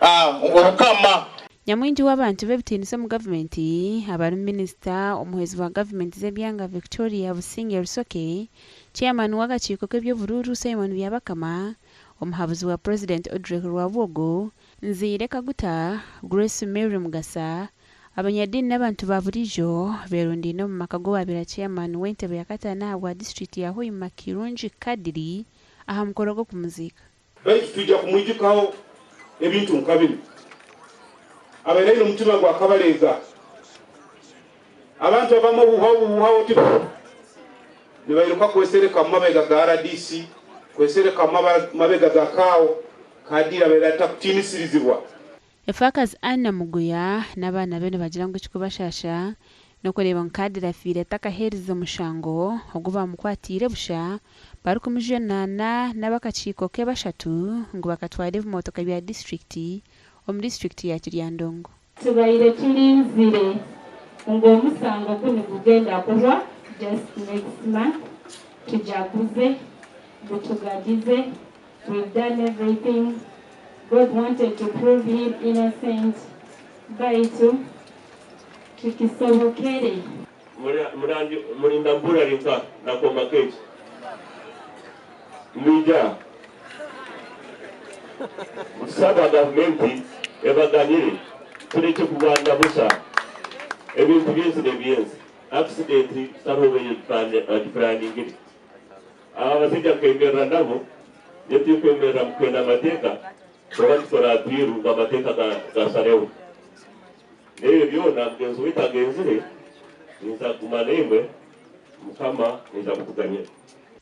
Obukama. Nyamwingi w'abantu b'ebitiinisa omu gavumenti abarimu minisita omuhwezi wa gavumenti z'ebyanga Victoria Busingye Rusoke, Chairman w'akakiiko k'eby'oburuuru Simon Byabakama, omuhabuzi wa Purezidenti Odrek Rwabwogo, Nzeire Kaguta, Grace Mary Mugasa, abanyadiini n'abantu ba buriijo beerundaine omu maka g'owaabaire Chairman w'entebe ya kataano ahabwa disiturikiti ya Hoima Kirungi Kadiri aha mukoro gw'okumuziika. Baitu twija kumwijukaho ebintu nka binu. Abaire aine omutima gwa Kabalega. Abantu abamwe obuhuha obuhuha oti nibairuka kwesereka mu mabega ga rdc, kwesereka mu mabega ga CAO, Kadiri abaire atakutiinisirizibwa. Efaakazi Anna Muguya n'abaana be nibagira ngu ekirikubashaasha n'okureeba ngu Kadiri afiire atakaheerize mushango ogu baamukwatiire busha barikumujunaana n'ab'akakiiko ke bashatu ngu bakatwara ebimotoka bya disiturikiti omu disiturikiti ya Kiryandongo. Tubaire turinzire ngu omusango gunu gugenda kuhwa just next month tujaguze, gutugagize, we've done everything, God wanted to prove him innocent baitu tikisobokere. Murindambura ari nka nakoma kegi mwija nsaba gavumenti ebaganyire turekye kurwanira busha ebintu byensi nebyensi accident tariho bagiplaningire aba abasaija nkemerera nabo nyowe tinkwemerera mukuhenda amateeka Twaba nitukora apiiru ngu amateeka gashareho. N'ebyo byona mugyenzi waitu agenzire, ninza kuguma naimwe, Mukama naija kutuganyira.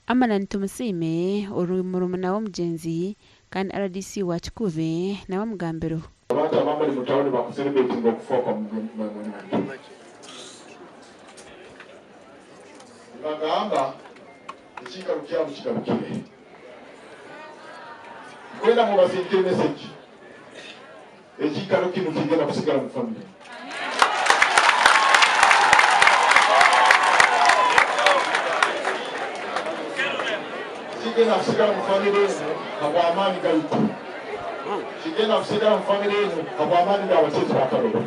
Amalan Tumusiime ori murumuna w'omugyenzi kandi rdc wa Kikuube nawe amugambireho. Abantu abamuri mu tawuni bakusereburetinga okufa kwa munywani waitu. Nibagamba ekiikaro kyabo kigarukire. Nkwenda mubasindikire message. Ekiikaro kinu kigenda kusigara mu family. Kigenda kusigara mu family enu habw'amaani gaitu. Kigenda kusigara mu family enu habw'amaani g'abateezi b'akaruru.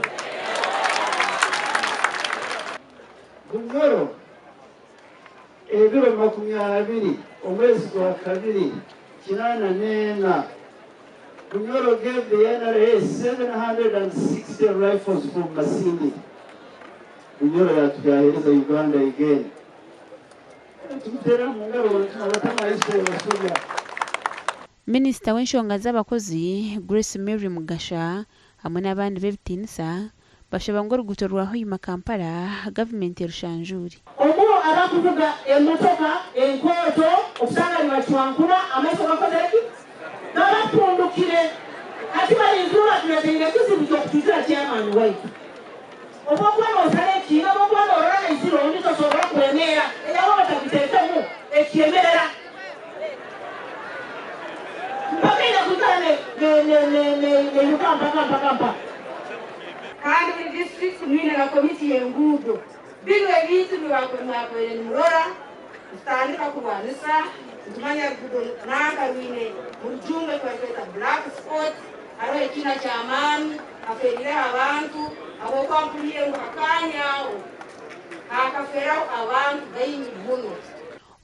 Bunyoro Ebiro 20 omwezi gwa kabiri 84, Bunyoro gave the NRA 760 rifles from Masindi. Bunyoro yatuyahereza Uganda again. Tumuteera omu ngaro abatama history basobya. Minisita w'enshonga z'abakozi, Grace Mary Mugasha hamwe n'abandi b'ebitiinisa bashaba ngu oruguuto rwa Hoima-Kampala gavumenti erushanjuure. Omu abakuvuga emotoka enkooto okusanga nibacwankura amaiso gakozire ki? Gabapundukire. Hati barinzire batureteire ekizibu ky'okutwitira chairman waitu. Obu okuba nosara ekiina, obu okuba norora ahaizire ondi tosobora kwemeera eyabo batagiteekemu ekyemerera. Mpaka eine kwikara neiruka mpaka mpaka mpaka. Kandi buri disiturikiti mwine na komiti y'enguudo. Binu ebintu mwakubaire nimurora nitutandika kurwanisa, nitumanya oruguudo nanka rwine murujungu eki barikweta black spot, hariho ekiina ky'amaani, haferiireho abantu, habwokuba mpuriire ngu hakaanya aho haakafeeraho abantu baingi muno.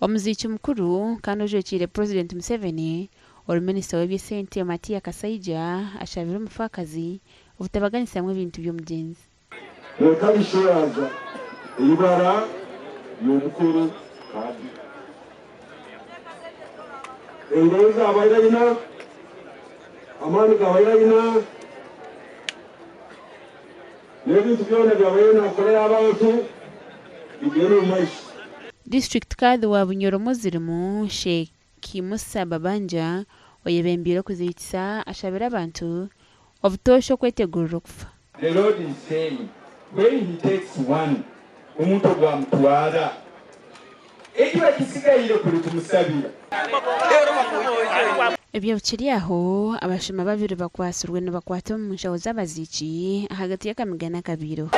Omuziiki mukuru kandi ojwekiire Purezidenti Museveni, ori minisita w'eby'esente Matia Kasaija ashabire omufaakazi obutabaganisamu ebintu by'omugyenzi. Reka yaaza eibara ry'omukuru kandi engaro zaabaire aina, amaani gaabaire aina, n'ebintu byona ebi abaire naakorera abantu bigyende omu maisho. Disiturikiti Kadhi wa Bunyoro Muslim, Sheikh Musa Babanja oyebembeire okuziikisa ashabire abantu obutoosha okwetegurira okufa. The Lord is saying when he takes one, omuntu ogwo amutwara. Ekiba kisigaire kuri kumusabira. Ebyo bikiri aho, abashuma babiri bakwatsirwe nibakwata omu nshaho z'abaziiki ahagati y'akamiga n'akabiiro.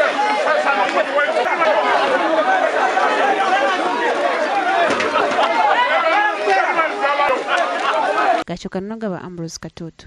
Gachoka Nogaba Ambrose Katoto.